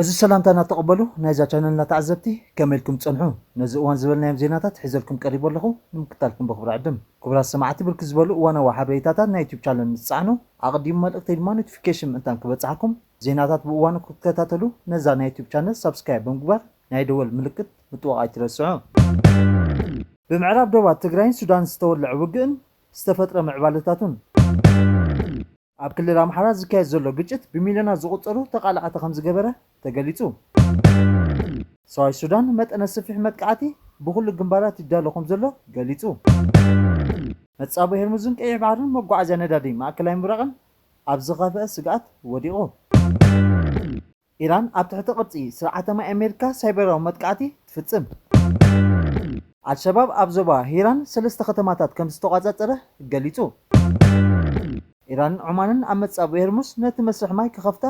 እዚ ሰላምታና ተቐበሉ ናይዛ ቻነልና ተዓዘብቲ፣ ከመይ ኢልኩም ትጸንሑ? ነዚ እዋን ዝበልናዮም ዜናታት ሒዘልኩም ቀሪቡ ኣለኹ፣ ንምክታልኩም ብኽብሪ ዕድም። ክቡራት ሰማዕቲ፣ ብርክት ዝበሉ እዋናዊ ሓበሬታታት ናይ ዩቱብ ቻነል ምስ ትጻዕኑ፣ ኣቐዲሙ መልእኽተይ ድማ ኖቲፊኬሽን ምእንታን ክበጽሓኩም፣ ዜናታት ብእዋኑ ክትከታተሉ ነዛ ናይ ዩቱብ ቻነል ሳብስክራይብ ብምግባር ናይ ደወል ምልክት ምጥዋቕ ኣይትረስዑ። ብምዕራብ ዶባት ትግራይን ሱዳን ዝተወልዐ ውግእን ዝተፈጥረ ምዕባለታቱን። ኣብ ክልል ኣምሓራ ዝካየድ ዘሎ ግጭት ብሚልዮናት ዝቑጸሩ ተቓላዕቲ ከም ዝገበረ ተገሊጹ። ሰራዊት ሱዳን መጠነ ሰፊሕ መጥቃዕቲ ብኹሉ ግንባራት ይዳሎ ከም ዘሎ ገሊጹ። መጻብቦ ሄርሙዝን ቀይሕ ባሕርን መጓዓዝያ ነዳዲ ማእከላይ ምብራቕን ኣብ ዝኸፍአ ስግኣት ወዲቑ። ኢራን ኣብ ትሕቲ ቅርጺ ስርዓተ ማይ ኣሜሪካ ሳይበራዊ መጥቃዕቲ ትፍጽም። ኣልሸባብ ኣብ ዞባ ሂራን ሰለስተ ከተማታት ከም ዝተቋጻጸረ ገሊጹ። ኢራንን ዑማንን ኣብ መጻብቦ ሄርሙዝ ነቲ መስርሕ ማይ ክኸፍታ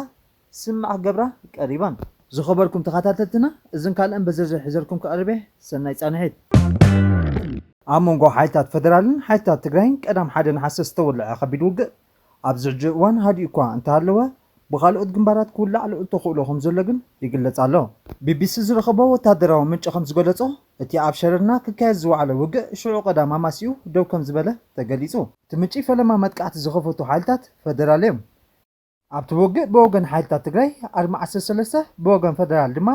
ስምምዕ ክገብራ ቀሪበን። ዝኸበርኩም ተኸታተልትና፣ እዝን ካልእን ብዝርዝር ሒዘልኩም ክቐርብ እየ። ሰናይ ጻንሒት። ኣብ መንጎ ሓይልታት ፈደራልን ሓይልታት ትግራይን ቀዳም ሓደ ነሓሰ ዝተወልዐ ከቢድ ውግእ ኣብዚ ሕጂ እዋን ሃዲኡ እኳ እንተሃለወ፣ ብኻልኦት ግንባራት ክውላዕ ልዑል ተኽእሎ ከም ዘሎ ግን ይግለጽ ኣሎ። ቢቢሲ ዝረኸቦ ወታደራዊ ምንጪ ከም ዝገለጾ፣ እቲ ኣብ ሸረና ክካየድ ዝወዓለ ውግእ ሽዑ ቀዳም ኣማሲኡ ደው ከም ዝበለ ተገሊጹ። እቲ ምንጪ ፈለማ መጥቃዕቲ ዝኸፈቱ ሓይልታት ፈደራል እዮም። ኣብቲ ውግእ ብወገን ሓይልታት ትግራይ ኣርባዓ ዓሰርተ ሰለስተ፣ ብወገን ፈደራል ድማ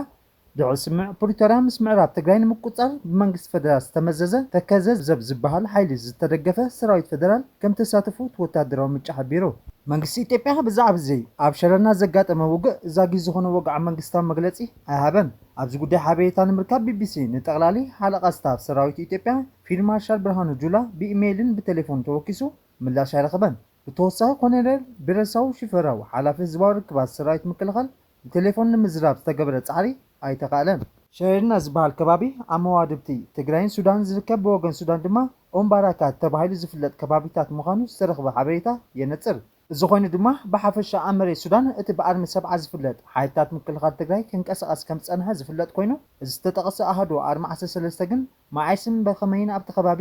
ድሕሪ ስምምዕ ፕሪቶርያ ምስ ምዕራብ ትግራይ ንምቁጽጻር ብመንግስቲ ፈደራል ዝተመዘዘ ተከዘ ዘብ ዝበሃል ሓይሊ ዝተደገፈ ሰራዊት ፈደራል ከም ተሳተፉ እቲ ወታደራዊ ምንጪ ሓቢሩ። መንግስቲ ኢትዮጵያ ብዛዕባ እዚ ኣብ ሸረና ዘጋጠመ ውግእ ዛጊ ዝኾነ ወግዓዊ መንግስታዊ መግለጺ ኣይሃበን። ኣብዚ ጉዳይ ሓበሬታ ንምርካብ ቢቢሲ ንጠቕላሊ ሓለቓ ስታፍ ሰራዊት ኢትዮጵያ ፊልድ ማርሻል ብርሃኑ ጁላ ብኢሜይልን ብቴሌፎን ተወኪሱ ምላሽ ኣይረኸበን። ብተወሳኺ ኮሎኔል ቢረሳው ሽፈራው ሓላፊ ህዝባዊ ርክባት ሰራዊት ምክልኻል ብቴሌፎን ንምዝራብ ዝተገበረ ጻዕሪ ኣይተኻእለን። ሸረና ዝበሃል ከባቢ ኣብ መዋድብቲ ትግራይን ሱዳንን ዝርከብ፣ ብወገን ሱዳን ድማ ኦምባራካት ተባሂሉ ዝፍለጥ ከባቢታት ምዃኑ ዝተረኽበ ሓበሬታ የነጽር። እዚ ኮይኑ ድማ ብሓፈሻ ኣብ መሬት ሱዳን እቲ ብኣርሚ ሰብዓ ዝፍለጥ ሓይልታት ምክልኻል ትግራይ ክንቀሳቐስ ከም ዝጸንሐ ዝፍለጥ ኮይኑ፣ እዚ ዝተጠቕሰ ኣሃዱ ኣርባዓ ዓሰርተ ሰለስተ ግን መዓስን ብኸመይን ኣብቲ ከባቢ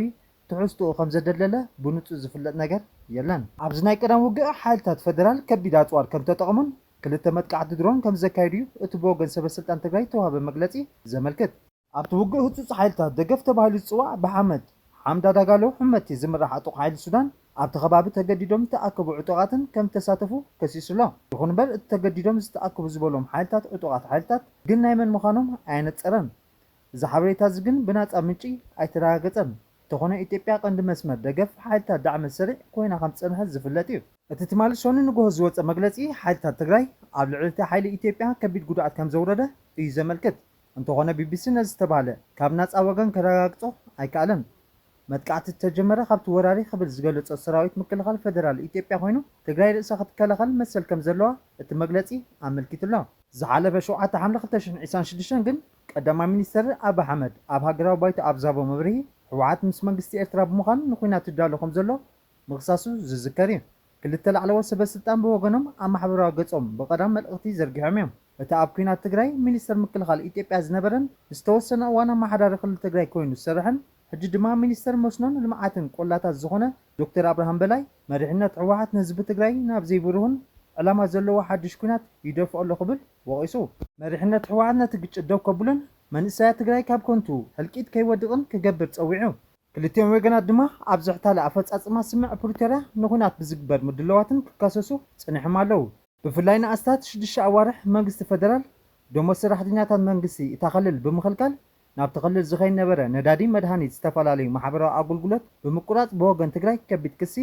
ትሕዝትኡ ከም ዘደለለ ብንጹር ዝፍለጥ ነገር የለን። ኣብዚ ናይ ቀዳም ውግእ ሓይልታት ፈደራል ከቢድ ኣጽዋር ከም ተጠቕሙን ክልተ መጥቃዕቲ ድሮን ከም ዘካየዱ እዩ እቲ ብወገን ሰበ ስልጣን ትግራይ ዝተዋህበ መግለጺ ዘመልክት። ኣብቲ ውግእ ህጹጽ ሓይልታት ደገፍ ተባሂሉ ዝጽዋዕ ብሓመድ ሓምዳ ዳጋሎ ሕመቲ ዝምራሕ ዕጡቕ ሓይሊ ሱዳን ኣብቲ ከባቢ ተገዲዶም ዝተኣከቡ ዕጡቓትን ከም ዝተሳተፉ ከሲሱ ኣሎ። ይኹን እምበር እቲ ተገዲዶም ዝተኣከቡ ዝበሎም ሓይልታት ዕጡቓት ሓይልታት ግን ናይ መን ምዃኖም ኣየነጸረን። እዚ ሓበሬታ እዚ ግን ብናጻ ምንጪ ኣይተረጋገጸን። እንተኾነ ኢትዮጵያ ቀንዲ መስመር ደገፍ ሓይልታት ዳዕመ ሰሪዕ ኮይና ከም ዝጸንሐት ዝፍለጥ እዩ። እቲ ትማሊ ሰኑይ ንግሆ ዝወጸ መግለጺ ሓይልታት ትግራይ ኣብ ልዕሊ እቲ ሓይሊ ኢትዮጵያ ከቢድ ጉድኣት ከም ዘውረደ እዩ ዘመልክት። እንተኾነ ቢቢሲ ነዚ ዝተባህለ ካብ ናጻ ወገን ከረጋግጾ ኣይከኣለን። መጥቃዕቲ ዝተጀመረ ካብቲ ወራሪ ክብል ዝገለጾ ሰራዊት ምክልኻል ፈደራል ኢትዮጵያ ኮይኑ ትግራይ ርእሳ ክትከላኸል መሰል ከም ዘለዋ እቲ መግለጺ ኣመልኪቱ ኣሎ። ዝሓለፈ ሸውዓተ ሓምለ ክልተ ሽሕን ዕስራን ሽዱሽተን ግን ቀዳማይ ሚኒስተር ኣቢ ኣሕመድ ኣብ ሃገራዊ ባይቶ ኣብ ዝሃቦ መብርሂ፣ ህወሓት ምስ መንግስቲ ኤርትራ ብምዃን ንኹናት ይዳሎ ከም ዘሎ ምኽሳሱ ዝዝከር እዩ። ክልተ ላዕለዎት ሰበ ስልጣን ብወገኖም ኣብ ማሕበራዊ ገጾም ብቐዳም መልእኽቲ ዘርጊሖም እዮም። እቲ ኣብ ኲናት ትግራይ ሚኒስተር ምክልኻል ኢትዮጵያ ዝነበረን ዝተወሰነ እዋን ኣመሓዳሪ ክልል ትግራይ ኮይኑ ዝሰርሕን ሕጂ ድማ ሚኒስተር መስኖን ልምዓትን ቆላታት ዝኾነ ዶክተር ኣብርሃም በላይ፣ መሪሕነት ህወሓት ንህዝቢ ትግራይ ናብ ዘይብሩህን ዕላማ ዘለዎ ሓድሽ ኲናት ይደፍኦ ኣሎ ክብል ወቒሱ። መሪሕነት ህወሓት ነቲ ግጭት ደው ከብሎን መንእሰያት ትግራይ ካብ ከንቱ ህልቂት ከይወድቕን ክገብር ጸዊዑ። ክልቲኦም ወገናት ድማ ኣብ ዝሕታለ ኣፈጻጽማ ስምምዕ ፕሪቶርያ ንኹናት ብዝግበር ምድላዋትን ክካሰሱ ጸኒሖም ኣለዉ። ብፍላይ ንኣስታት ሽዱሽተ ኣዋርሕ መንግስቲ ፈደራል ደሞዝ ሰራሕተኛታት መንግስቲ እታ ክልል ብምኽልካል ናብቲ ክልል ዝኸይድ ነበረ ነዳዲ፣ መድሃኒት፣ ዝተፈላለዩ ማሕበራዊ ኣገልግሎት ብምቁራጽ ብወገን ትግራይ ከቢድ ክሲ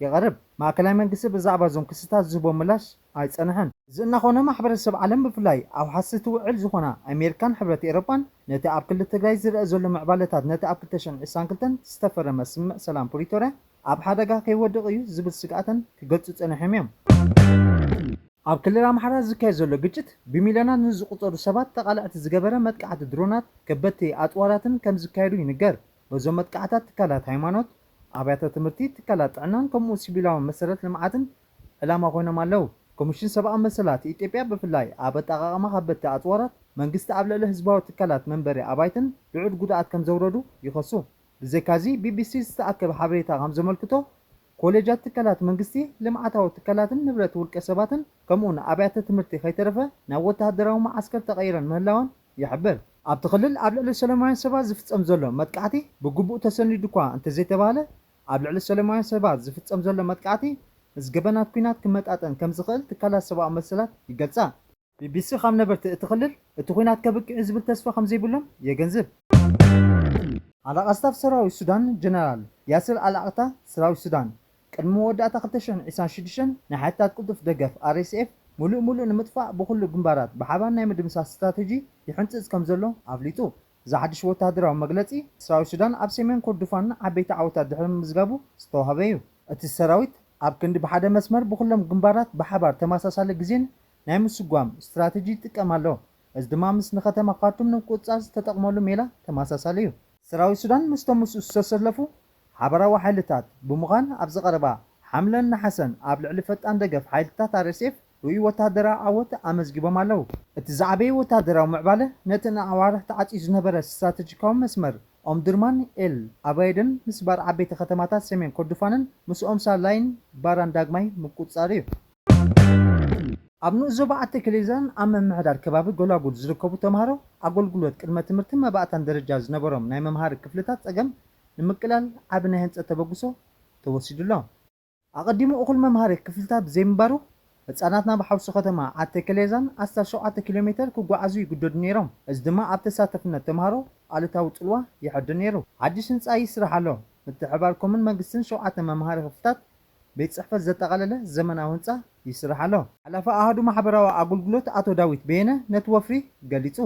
ይቐርብ። ማእከላይ መንግስቲ ብዛዕባ እዞም ክስታት ዝህቦ ምላሽ ኣይጸንሐን። እዚ እናኾነ ማሕበረሰብ ዓለም ብፍላይ ኣብ ሓሰቲ ውዕል ዝኾና ኣሜሪካን ሕብረት ኤሮጳን ነቲ ኣብ ክልል ትግራይ ዝረአ ዘሎ ምዕባለታት ነቲ ኣብ ክልተ ሽሕን ዕስራን ክልተን ዝተፈረመ ስምምዕ ሰላም ፕሪቶርያ ኣብ ሓደጋ ከይወድቕ እዩ ዝብል ስግኣተን ክገልጹ ጸኒሖም እዮም። ኣብ ክልል ኣምሓራ ዝካየድ ዘሎ ግጭት ብሚልዮናት ንዝቑጸሩ ሰባት ተቓላዕቲ ዝገበረ መጥቃዕቲ ድሮናት ከበድቲ ኣጽዋራትን ከም ዝካየዱ ይንገር። በዞም መጥቃዕታት ትካላት ሃይማኖት፣ ኣብያተ ትምህርቲ፣ ትካላት ጥዕናን ከምኡ ሲቪላዊ መሰረት ልምዓትን ዕላማ ኮይኖም ኣለዉ። ኮሚሽን ሰብኣዊ መሰላት ኢትዮጵያ ብፍላይ ኣብ ኣጠቓቕማ ከበድቲ ኣጽዋራት መንግስቲ ኣብ ልዕሊ ህዝባዊ ትካላት መንበሪ ኣባይትን ልዑል ጉድኣት ከም ዘውረዱ ይኸሱ። ብዘይካዚ ቢቢሲ ዝተኣከበ ሓበሬታ ከም ዘመልክቶ ኮሌጃት፣ ትካላት መንግስቲ፣ ልምዓታዊ ትካላትን ንብረት ውልቀ ሰባትን ከምኡውን ኣብያተ ትምህርቲ ከይተረፈ ናብ ወተሃደራዊ መዓስከር ተቐይረን ምህላወን ይሕብር። ኣብቲ ክልል ኣብ ልዕሊ ሰላማውያን ሰባት ዝፍጸም ዘሎ መጥቃዕቲ ብግቡእ ተሰኒዱ እኳ እንተዘይተባህለ፣ ኣብ ልዕሊ ሰላማውያን ሰባት ዝፍጸም ዘሎ መጥቃዕቲ ምስ ገበናት ኲናት ክመጣጠን ከም ዝኽእል ትካላት ሰብኣዊ መሰላት ይገልጻ። ቢቢሲ ካብ ነበርቲ እቲ ክልል እቲ ኲናት ከብቅዕ ዝብል ተስፋ ከም ዘይብሎም የገንዝብ። ኣላቃ ስታፍ ሰራዊት ሱዳን ጀነራል ያስር ኣላቅታ፣ ሰራዊት ሱዳን ቅድሚ መወዳእታ ክልተ ሽሕን ዕስራን ሽዱሽተን ናይ ሓይልታት ቅልጡፍ ደገፍ፣ ኣር ኤስ ኤፍ፣ ምሉእ ምሉእ ንምጥፋእ ብኹሉ ግንባራት ብሓባር ናይ ምድምሳስ ስትራተጂ ይሕንጽጽ ከም ዘሎ ኣፍሊጡ። እዚ ሓድሽ ወተሃደራዊ መግለጺ፣ ሰራዊት ሱዳን ኣብ ሰሜን ኮርዶፋን ዓበይቲ ዓወታት ድሕሪ ምምዝጋቡ ዝተዋህበ እዩ። እቲ ሰራዊት ኣብ ክንዲ ብሓደ መስመር ብኹሎም ግንባራት ብሓባር ተመሳሳሊ ግዜን ናይ ምስጓም ስትራተጂ ይጥቀም ኣሎ። እዚ ድማ ምስ ንከተማ ካርቱም ንምቁጽጻር ዝተጠቕመሉ ሜላ ተመሳሳሊ እዩ። ሰራዊት ሱዳን ምስቶም ምስኡ ዝተሰለፉ ሓባራዊ ሓይልታት ብምዃን ኣብዚ ቀረባ ሓምለን ነሓሰን ኣብ ልዕሊ ፈጣን ደገፍ ሓይልታት ኣር ኤስ ኤፍ ርኡይ ወተሃደራዊ ዓወት ኣመዝጊቦም ኣለዉ። እቲ ዝዓበየ ወተሃደራዊ ምዕባለ ነቲ ንኣዋርሕ ተዓጽዩ ዝነበረ ስትራተጂካዊ መስመር ኦምድርማን ኤል ኣባይድን ምስባር ዓበይቲ ከተማታት ሰሜን ኮርዶፋንን ምስ ኦምሳላይን ባራን ዳግማይ ምቁጽጻር እዩ። ኣብ ንኡስ ዞባ ዓዲ ክሌዛን ኣብ ምምሕዳር ከባቢ ጎላጉል ዝርከቡ ተምሃሮ ኣገልግሎት ቅድመ ትምህርቲ መባእታን ደረጃ ዝነበሮም ናይ መምሃሪ ክፍልታት ጸገም ንምቅላል ዓቢ ናይ ህንጸት ተበግሶ ተወሲዱ ኣሎ። ኣቐዲሙ እኹል መምሃሪ ክፍልታት ብዘይምንባሩ፣ ህጻናት ናብ ሓውሲ ከተማ ዓዲ ክሌዛን ኣስታት ሸውዓተ ኪሎ ሜተር ክጓዓዙ ይግደዱ ነይሮም። እዚ ድማ ኣብ ተሳተፍነት ተምሃሮ ኣሉታዊ ጽልዋ የሕድር ነይሩ። ሓድሽ ህንጻ ይስራሕ ኣሎ። ምትሕብባር ኮምን መንግስትን ሸውዓተ መምሃሪ ክፍልታት ቤት ጽሕፈት ዘጠቓለለ ዘመናዊ ህንጻ ይስራሕ ኣሎ። ሓላፊ ኣሃዱ ማሕበራዊ ኣገልግሎት ኣቶ ዳዊት በየነ ነቲ ወፍሪ ገሊጹ።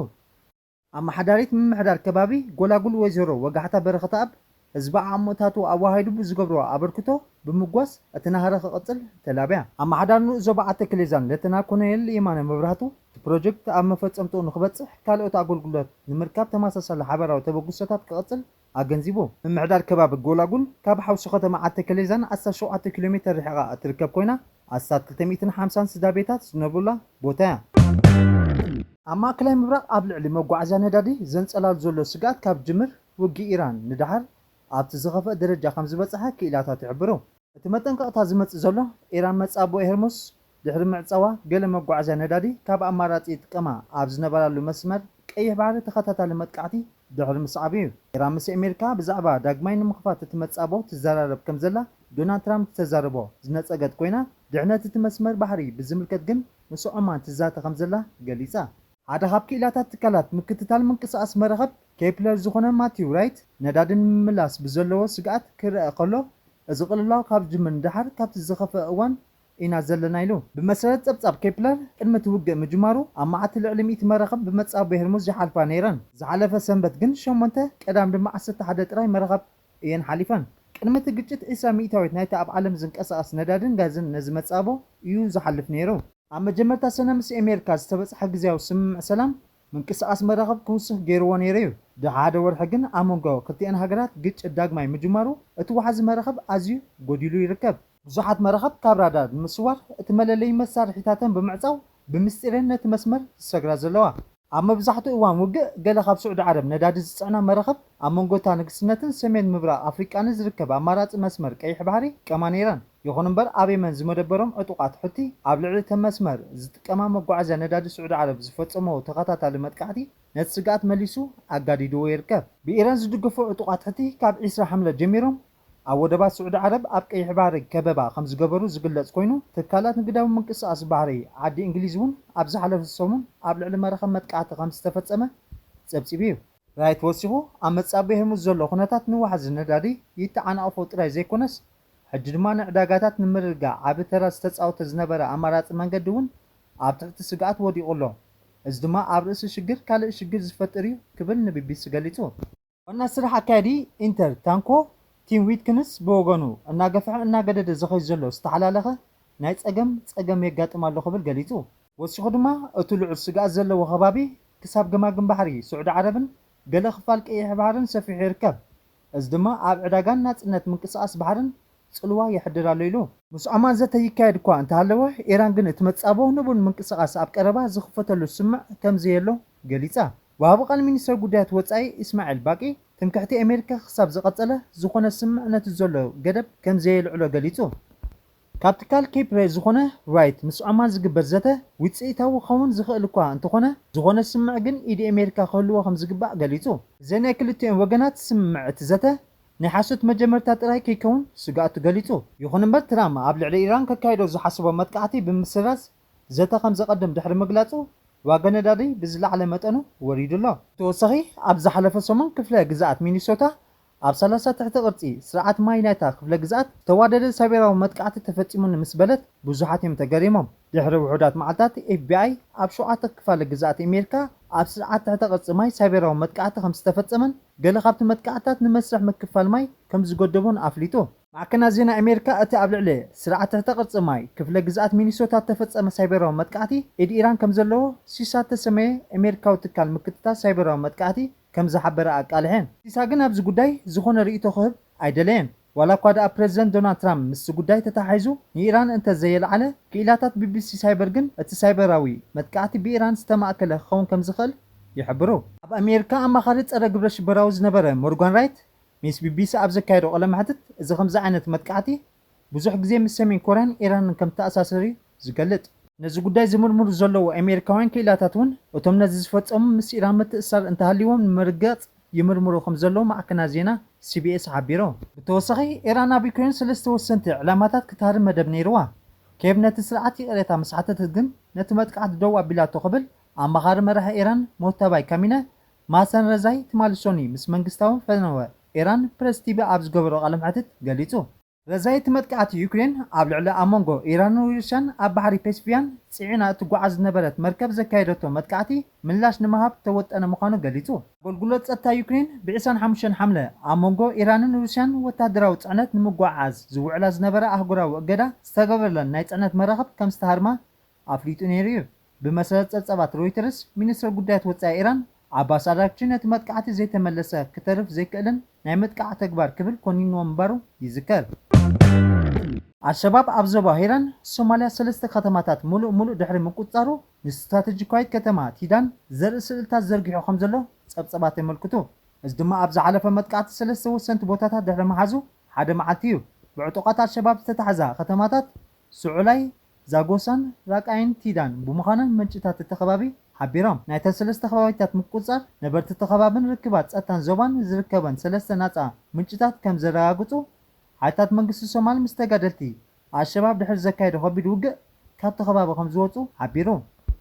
ኣመሓዳሪት ምምሕዳር ከባቢ ጎላጉል ወይዘሮ ወጋሕታ በረኸተኣብ፣ ህዝቢ ዓቕምታቱ ኣወሃሂዱ ብዝገብሮ ኣበርክቶ ብምጓስ እቲ ናህሪ ክቕጽል ተላብያ። ኣመሓዳሪ ንኡስ ዞባ ዓዲ ክሌዛን ሌተና ኮሎኔል የማነ መብራህቱ፣ እቲ ፕሮጀክት ኣብ መፈጸምትኡ ንክበጽሕ ካልኦት ኣገልግሎት ንምርካብ ተመሳሳሊ ሓባራዊ ተበግሶታት ክቕጽል ኣገንዚቡ። ምምሕዳር ከባቢ ጎላጉል ካብ ሓውሲ ከተማ ዓዲ ክሌዛን ኣስታት ሸውዓተ ኪሎ ሜተር ርሒቓ እትርከብ ኮይና፣ ኣስታት ክልተ ሚእትን ሓምሳን ስድራ ቤታት ዝነብሩላ ቦታ እያ። ኣብ ማእከላይ ምብራቕ ኣብ ልዕሊ መጓዓዝያ ነዳዲ ዘንጸላሉ ዘሎ ስግኣት ካብ ጅምር ውግእ ኢራን ንደሓር ኣብቲ ዝኸፍአ ደረጃ ከም ዝበጽሐ ክኢላታት ይሕብሩ። እቲ መጠንቀቕታ ዝመጽእ ዘሎ፣ ኢራን መጻብቦ ሄርሙዝ ድሕሪ ምዕጻዋ፣ ገለ መጓዓዝያ ነዳዲ ካብ ኣማራጺ ይጥቀማ ኣብ ዝነበራሉ መስመር ቀይሕ ባሕሪ ተኸታታሊ መጥቃዕቲ ድሕሪ ምስዓቡ እዩ። ኢራን ምስ ኣሜሪካ ብዛዕባ ዳግማይ ንምኽፋት እቲ መጻብቦ ትዘራረብ ከም ዘላ ዶናልድ ትራምፕ ዝተዛረቦ ዝነጸገት ኮይና፣ ድሕነት እቲ መስመር ባሕሪ ብዝምልከት ግን ምስ ዖማን ትዛተ ከም ዘላ ገሊጻ። ሓደ ካብ ክኢላታት ትካላት ምክትታል ምንቅስቓስ መራኸብ ኬፕለር ዝኾነ ማቲው ራይት፣ ነዳዲ ንምምላስ ብዘለዎ ስግኣት ክረኣ ከሎ፣ እዚ ቅልውላው ካብ ዝጅምር ንደሓር ካብቲ ዝኸፍአ እዋን ኢና ዘለና ኢሉ። ብመሰረት ጸብጻብ ኬፕለር፣ ቅድሚ እቲ ውግእ ምጅማሩ ኣብ መዓልቲ ልዕሊ ሚእቲ መራኽብ ብመጻብቦ ሄርሙዝ ይሓልፋ ነይረን። ዝሓለፈ ሰንበት ግን ሸሞንተ፣ ቀዳም ድማ ዓሰርተ ሓደ ጥራይ መራኽብ እየን ሓሊፈን። ቅድሚ እቲ ግጭት፣ ዕስራ ሚእታዊት ናይቲ ኣብ ዓለም ዝንቀሳቐስ ነዳድን ጋዝን ነዚ መጻብቦ እዩ ዝሓልፍ ነይሩ። ኣብ መጀመርታ ሰነ ምስ ኣሜሪካ ዝተበጽሐ ግዝያዊ ስምምዕ ሰላም፣ ምንቅስቓስ መራኽብ ክውስኽ ገይርዎ ነይሩ እዩ። ድሕሪ ሓደ ወርሒ ግን ኣብ መንጎ ክልቲኣን ሃገራት ግጭት ዳግማይ ምጅማሩ፣ እቲ ወሓዚ መራኽብ ኣዝዩ ጎዲሉ ይርከብ። ብዙሓት መራኽብ ካብ ራዳር ንምስዋር፣ እቲ መለለዪ መሳርሒታተን ብምዕጻው፣ ብምስጢረን ነቲ መስመር ዝሰግራ ዘለዋ። ኣብ መብዛሕትኡ እዋን ውግእ፣ ገለ ካብ ስዑዲ ዓረብ ነዳዲ ዝጽዕና መራኽብ፣ ኣብ መንጎ እታ ንግስነትን ሰሜን ምብራቕ ኣፍሪቃን ዝርከብ ኣማራጺ መስመር ቀይሕ ባሕሪ ይጥቀማ ነይረን። ይኹን እምበር፣ ኣብ የመን ዝመደበሮም ዕጡቓት ሑቲ፣ ኣብ ልዕሊ እተን መስመር ዝጥቀማ መጓዓዝያ ነዳዲ ስዑዲ ዓረብ ዝፈጸምዎ ተኸታታሊ መጥቃዕቲ፣ ነቲ ስግኣት መሊሱ ኣጋዲድዎ ይርከብ። ብኢራን ዝድገፉ ዕጡቓት ሑቲ፣ ካብ ዕስራ ሓምለ ጀሚሮም፣ ኣብ ወደባት ስዑዲ ዓረብ ኣብ ቀይሕ ባሕሪ ከበባ ከም ዝገበሩ ዝግለጽ ኮይኑ፣ ትካላት ንግዳዊ ምንቅስቓስ ባሕሪ ዓዲ እንግሊዝ እውን ኣብ ዝሓለፈ ሰሙን ኣብ ልዕሊ መራኽብ መጥቃዕቲ ከም ዝተፈጸመ ጸብጺቡ እዩ። ራይት ወሲኹ፣ ኣብ መጻብቦ ሄርሙዝ ዘሎ ኩነታት ንዋሕዚ ነዳዲ ይተዓናቕፎ ጥራይ ዘይኮነስ፣ ሕጂ ድማ ንዕዳጋታት ንምርግጋእ ዓቢ ተራ ዝተጻወተ ዝነበረ ኣማራጺ መንገዲ እውን ኣብ ትሕቲ ስግኣት ወዲቑ ኣሎ። እዚ ድማ ኣብ ርእሲ ሽግር ካልእ ሽግር ዝፈጥር እዩ ክብል ንቢቢሲ ገሊጹ። ዋና ስራሕ ኣካያዲ ኢንተር ታንኮ ቲም ዊትክንስ ብወገኑ፣ እናገፍሐ እናገደደ ዝኸይድ ዘሎ ዝተሓላለኸ ናይ ጸገም ጸገም የጋጥም ኣሎ ክብል ገሊጹ። ወሲኹ ድማ፣ እቲ ልዑል ስግኣት ዘለዎ ከባቢ ክሳብ ገማግም ባሕሪ ስዑዲ ዓረብን ገለ ክፋል ቀይሕ ባሕርን ሰፊሑ ይርከብ። እዚ ድማ ኣብ ዕዳጋን ናጽነት ምንቅስቓስ ባሕርን ጽልዋ የሕድር ኣሎ ኢሉ። ምስ ዖማን ዘተ ይካየድ እኳ እንተሃለወ፣ ኢራን ግን እቲ መጻብቦ ንቡር ምንቅስቓስ ኣብ ቀረባ ዝኽፈተሉ ስምምዕ ከም ዘየሎ ገሊጻ። ወሃቢ ቃል ሚኒስተር ጉዳያት ወጻኢ ኢስማዒል ባቂ፣ ትምክሕቲ ኣሜሪካ ክሳብ ዝቐጸለ ዝኾነ ስምምዕ ነቲ ዘሎ ገደብ ከም ዘየልዕሎ ገሊጹ። ካብ ትካል ኬፕ ሬ ዝኾነ ራይት ምስ ዖማን ዝግበር ዘተ ውጽኢታዊ ክኸውን ዝኽእል እኳ እንተኾነ፣ ዝኾነ ስምምዕ ግን ኢድ ኣሜሪካ ክህልዎ ከም ዝግባእ ገሊጹ። ብዘይ ናይ ክልቲኦም ወገናት ስምምዕ እቲ ዘተ ናይ ሓሶት መጀመርታ ጥራይ ከይከውን ስግኣቱ ገሊጹ። ይኹን እምበር ትራምፕ ኣብ ልዕሊ ኢራን ከካይዶ ዝሓስቦ መጥቃዕቲ ብምስራዝ ዘተ ከም ዘቐድም ድሕሪ ምግላጹ፣ ዋጋ ነዳዲ ብዝለዓለ መጠኑ ወሪዱ ኣሎ። ብተወሳኺ ኣብ ዝሓለፈ ሰሙን ክፍለ ግዝኣት ሚኒሶታ ኣብ ሰላሳ ትሕቲ ቅርጺ ስርዓት ማይ ናይታ ክፍለ ግዝኣት ዝተዋደደ ሳይበራዊ መጥቃዕቲ ተፈጺሙኒ ምስ በለት ብዙሓት እዮም ተገሪሞም። ድሕሪ ውሑዳት መዓልታት ኤፍቢኣይ ኣብ ሸውዓተ ክፋለ ግዝኣት ኣሜሪካ ኣብ ስርዓት ትሕተ ቅርጺ ማይ ሳይበራዊ መጥቃዕቲ ከም ዝተፈጸመን ገለ ካብቲ መጥቃዕትታት ንመስርሕ ምክፋል ማይ ከም ዝገደቦን ኣፍሊጡ። ማዕከናት ዜና ኣሜሪካ እቲ ኣብ ልዕሊ ስርዓት ትሕተ ቅርጺ ማይ ክፍለ ግዝኣት ሚኒሶታ እተፈጸመ ሳይበራዊ መጥቃዕቲ ኢድ ኢራን ከም ዘለዎ ሲሳ እተሰመየ ኣሜሪካዊ ትካል ምክትታል ሳይበራዊ መጥቃዕቲ ከም ዝሓበረ ኣቃልሐን። ሲሳ ግን ኣብዚ ጉዳይ ዝኾነ ርእይቶ ክህብ ኣይደለየን። ዋላ እኳ ደኣ ፕረዚደንት ዶናልድ ትራምፕ ምስቲ ጉዳይ ተተሓሒዙ ንኢራን እንተ ዘየልዓለ፣ ክኢላታት ቢቢሲ ሳይበር ግን እቲ ሳይበራዊ መጥቃዕቲ ብኢራን ዝተማእከለ ክኸውን ከም ዝኽእል ይሕብሩ። ኣብ ኣሜሪካ ኣማኻሪ ጸረ ግብረ ሽበራዊ ዝነበረ ሞርጋን ራይት ምስ ቢቢሲ ኣብ ዘካየዶ ቃለ መሕትት፣ እዚ ከምዚ ዓይነት መጥቃዕቲ ብዙሕ ግዜ ምስ ሰሜን ኮርያን ኢራንን ከም ተኣሳሰር እዩ ዝገልጽ። ነዚ ጉዳይ ዝምርምሩ ዘለዉ ኣሜሪካውያን ክኢላታት እውን እቶም ነዚ ዝፈጸሙ ምስ ኢራን ምትእስሳር እንተሃልይዎም ንምርግጋጽ ይምርምሩ ከም ዘለዉ ማዕከናት ዜና ሲቢኤስ ሓቢሩ። ብተወሳኺ ኢራን ኣብ ዩክሬን ሰለስተ ወሰንቲ ዕላማታት ክትሃርም መደብ ነይርዋ። ኬቭ ነቲ ስርዓት ይቕሬታ ምስ ሓተተት ግን ነቲ መጥቃዕቲ ደው ኣቢላቶ ክብል ኣማኻሪ መራሒ ኢራን ሞጅተባይ ካሚነ ማሰን ረዛይ ትማሊ ሶኒ ምስ መንግስታዊ ፈነወ ኢራን ፕረስ ቲቪ ኣብ ዝገበሮ ቃለ መሕትት ገሊጹ። ረዛይ እቲ መጥቃዕቲ ዩክሬን ኣብ ልዕሊ ኣብ መንጎ ኢራንን ሩስያን ኣብ ባሕሪ ፔስፊያን ጽዒና እትጓዓዝ ዝነበረት መርከብ ዘካየደቶ መጥቃዕቲ ምላሽ ንምሃብ ዝተወጠነ ምዃኑ ገሊጹ። ኣገልግሎት ጸጥታ ዩክሬን ብ ዕስራን ሓሙሽተን ሓምለ ኣብ መንጎ ኢራንን ሩስያን ወታደራዊ ጽዕነት ንምጉዕዓዝ ዝውዕላ ዝነበረ ኣህጉራዊ እገዳ ዝተገበረለን ናይ ጽዕነት መራኽብ ከም ዝተሃርማ ኣፍሊጡ ነይሩ እዩ። ብመሰረት ጸብጻባት ሮይተርስ፣ ሚኒስትር ጉዳያት ወጻኢ ኢራን ዓባስ ኣራግቺ ነቲ መጥቃዕቲ ዘይተመለሰ ክተርፍ ዘይክእልን ናይ ምጥቃዕ ተግባር ክብል ኮኒንዎ ምንባሩ ይዝከር። ኣልሸባብ ኣብ ዞባ ሂራን ሶማልያ ሰለስተ ከተማታት ሙሉእ ሙሉእ ድሕሪ ምቁጽጻሩ፣ ንስትራተጂካዊት ከተማ ቲዳን ዘርኢ ስእልታት ዘርጊሑ ከም ዘሎ ጸብጻባት የመልክቱ። እዚ ድማ ኣብ ዝሓለፈ መጥቃዕቲ ሰለስተ ወሰንቲ ቦታታት ድሕሪ ምሓዙ ሓደ መዓልቲ እዩ። ብዕጡቓት ኣልሸባብ ዝተታሕዛ ከተማታት ስዑላይ፣ ዛጎሳን ራቃይን ቲዳን ብምዃነን ምንጭታት እቲ ከባቢ ሓቢሮም። ናይተን ሰለስተ ከባቢታት ምቁጽጻር ነበርቲ እቲ ከባብን ርክባት ጸጥታን ዞባን ዝርከበን ሰለስተ ናጻ ምንጭታት ከም ዘረጋግጹ፣ ሓይልታት መንግስቲ ሶማል ምስ ተጋደልቲ ኣልሸባብ ድሕሪ ዘካየዶ ከቢድ ውግእ ካብቲ ከባቢ ከም ዝወጹ ሓቢሩ።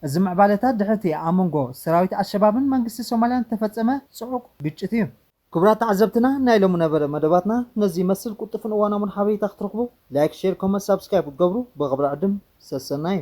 እዚ ምዕባለታት ድሕርቲ ኣብ መንጎ ሰራዊት ኣልሸባብን መንግስቲ ሶማልያን ዝተፈጸመ ጽዑቕ ግጭት እዩ። ክቡራት ተዓዘብትና፣ ናይ ሎሚ ነበረ መደባትና ነዚ ይመስል። ቁልጡፍን እዋናውን ሓበሬታ ክትረኽቡ ላይክ፣ ሼር፣ ኮመንት፣ ሳብስክራይብ ክትገብሩ ብኽብሪ ዕድም ሰሰናዩ።